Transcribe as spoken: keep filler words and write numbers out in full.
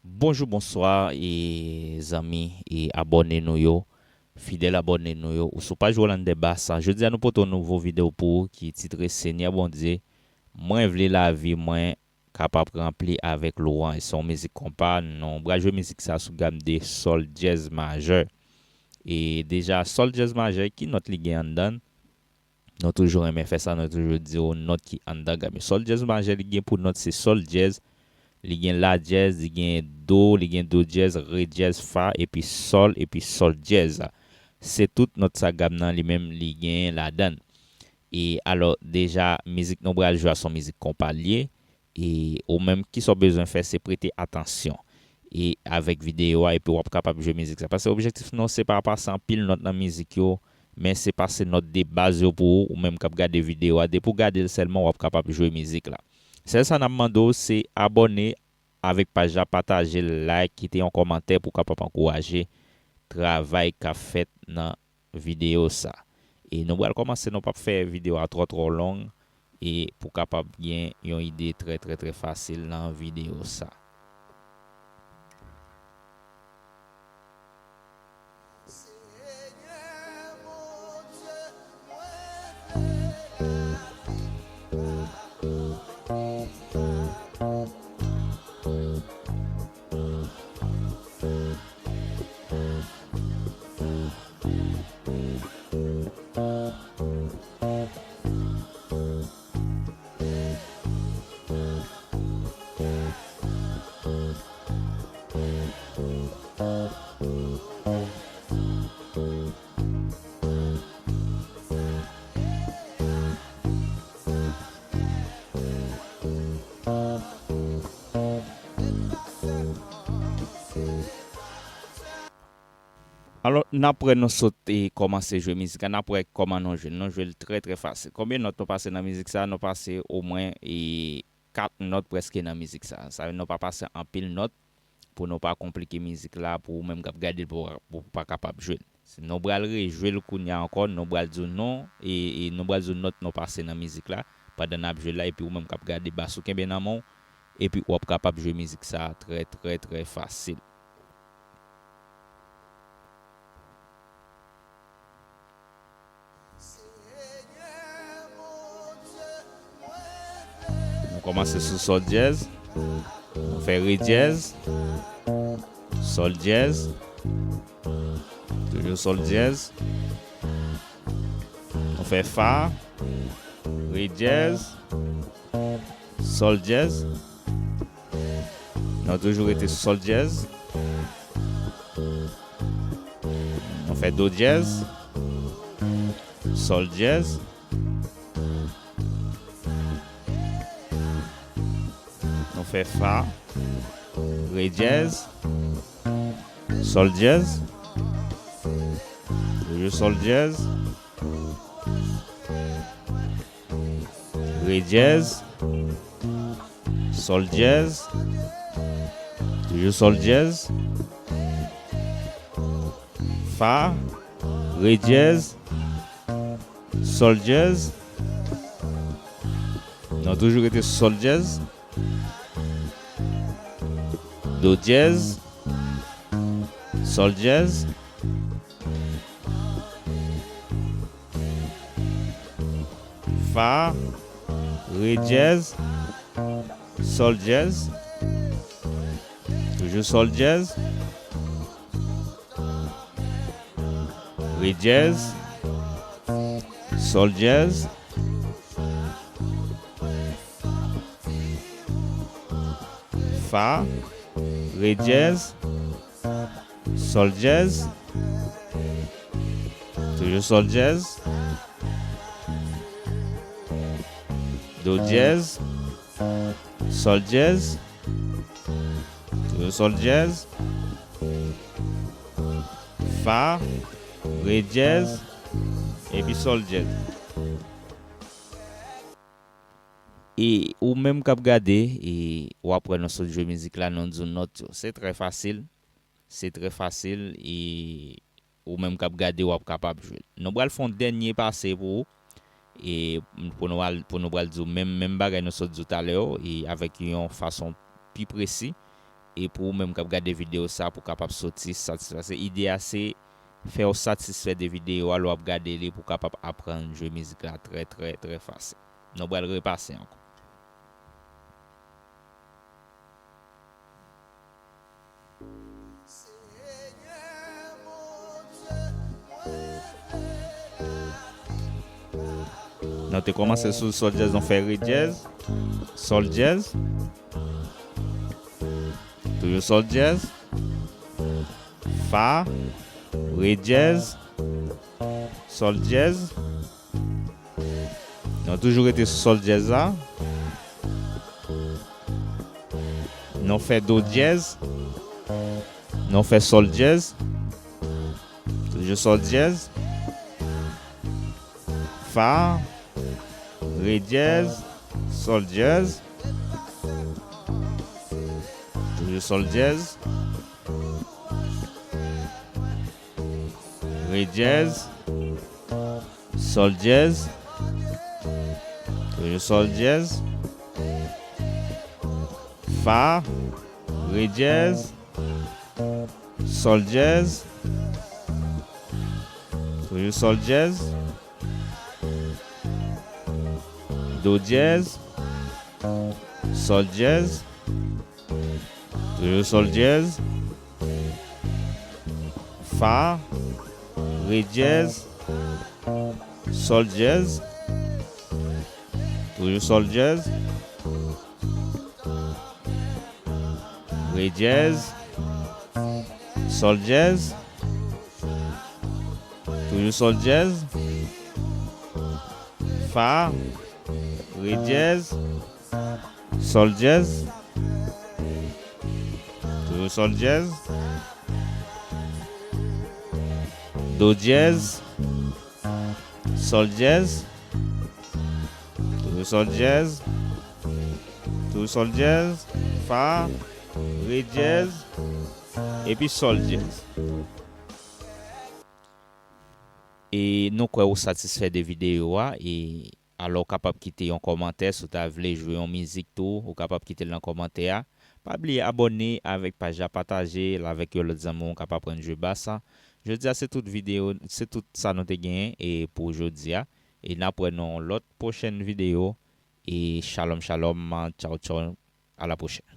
Bonjou, bonswa, e zanmi, e abòne nou yo, fidèl abòne nou yo, ou sou paj Roland Debassa. Jodi a nou pote yon nouvo videyo pou ou ki titre Senyè Bondye, mwen vle lavi mwen kapab ranpli avèk lwanj. Se yon mizik konpa, nou pral jwe mizik sa sou gam de sòl dyèz majè. E deja, sòl dyèz majè, ki nòt li gen anndan l? Nou toujou renmen fè sa, nou toujou di w nòt ki anndan gam yo. Sòl dyèz majè, li gen pou nòt se sòl dyèz, li gen la dyèz, li gen do, li gen do dyèz, re dyèz, fa, epi sòl, epi sòl dyèz. Se tout nòt sa gam nan li menm li gen ladan l. E alò, deja, mizik nou pral jwe a se yon mizik konpa l ye. E ou menm, kisa w bezwen fè, se prete atansyon e avèk videyo a, epi w ap kapab jwe mizik sa. Paske objektif nou, se pa pase anpil nòt nan mizik yo, men se pase nòt de baz yo pou ou, ou menm k ap gade videyo a. Depi w gade l sèlman, w ap kapab jwe mizik la. Sèl sa n ap mande w, se abòne avèk paj la, pataje l, like, kite yon kòmantè pou w kapab ankouraje travay k ap fèt nan videyo sa. E nou pral kòmanse, nou p ap fè videyo a twò, twò long, e pou kapab gen yon ide trè, trè, trè fasil nan videyo sa. Alò, n ap wè nou sot e kòmanse jwe mizik la, n ap wè kòman nou jwe l. Nou jwe l trè, trè fasil. Konbyen nòt nou pase nan mizik sa? Nou pase omwen e kat nòt prèske nan mizik sa. Sa vle di nou pa pase anpil nòt pou nou pa konplike mizik la, pou ou menm k ap gade l, pou, pou w pa kapab jwe l. Nou pral rejwe l kounye a ankò, nou pral di w non, e, e nou pral di w nòt nou pase nan mizik la, pandan n ap jwe l la, epi ou menm k ap gade, bas ou kenbe nan men w, epi w ap kapab jwe mizik sa trè, trè, trè fasil. Nou kòmanse sou sòl dyèz. Nou fè re dyèz. Sòl dyèz. Toujou sòl dyèz. Nou fè fa. Re dyèz. Sòl dyèz. Nou toujou rete sou sòl dyèz. Nou fè do dyèz. Sòl dyèz. Nou fè fa. Re dyèz. Sòl dyèz. Toujou sòl dyèz. Re dyèz. Sòl dyèz. Toujou sòl dyèz. Fa. Re dyèz. Sòl dyèz. Nou toujou rete sou sòl dyèz. Do dyèz. Sòl dyèz. Fa, re dyèz, sòl dyèz, toujou sòl dyèz, re dyèz, sòl dyèz, fa, re dyèz, sòl dyèz, toujou sòl dyèz, do dyèz, sòl dyèz, toujou sòl dyèz, fa, re dyèz, epi sòl dyèz. E ou menm k ap gade, e w ap wè nou sot jwe mizik la, nou di w nòt yo. Se trè fasil. Se trè fasil, e ou menm k ap gade, w ap kapab jwe l. Nou pral fè yon dènye pase pou ou, e pou nou al, pou nou pral di w menm, menm bagay nou sot di w talè yo, e avèk yon fason pi presi. e pou ou menm k ap gade videyo sa pou w kapab soti satisfè. Paske ide a se fè w satisfè de videyo a lè w ap gade li pou w kapab aprann jwe mizik la trè, trè, trè fasil. Nou pral repase ankò. Nou te kòmanse sou sòl dyèz, nou fè re dyèz, sòl dyèz, toujou sòl dyèz, fa, re dyèz, sòl dyèz. Nou toujou rete sou sòl dyèz la. Nou fè do dyèz. Nou fè sòl dyèz. Toujou sòl dyèz. Fa, re dyèz, sòl dyèz. Toujou sòl dyèz. Re dyèz, sòl dyèz, toujou sòl dyèz, fa, re dyèz, sòl dyèz, toujou sòl dyèz, do dyèz, sòl dyèz, toujou sòl dyèz, fa, re dyèz, sòl dyèz, toujou sòl dyèz, re dyèz, sòl dyèz, toujou sòl dyèz, fa, re dyèz, sòl dyèz, toujou sòl dyèz, do dyèz, sòl dyèz, toujou sòl dyèz, toujou sòl dyèz, fa, re dyèz, epi sòl dyèz. E nou kwè ou satisfè de videyo a, e alò w kapab kite yon kòmantè si w ta vle jwe yon mizik tou, ou kapab kite l nan kòmantè a. Pa bliye abòne avèk paj la, pataje l avèk yon lòt zanmi w k ap aprann jwe bas la. Jodi a se tout videyo, se tout sa nou te genyen e pou jodi a. E n ap wè nan yon lòt pwochèn videyo. E shalom, shalom, tchaw, tchaw, a la pwochèn.